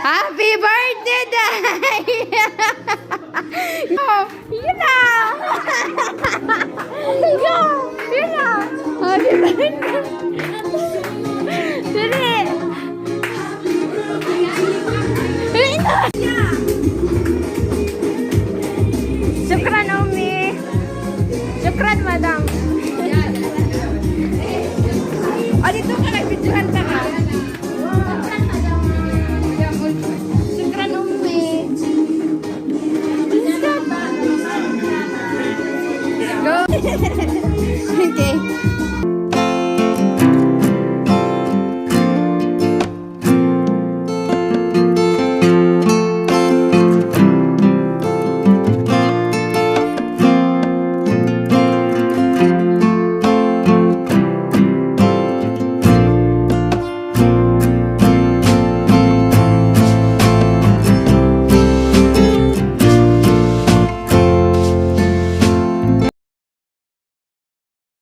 Happy birthday, Day! Oh, yun na! Go! Yun na! Happy birthday! Dali!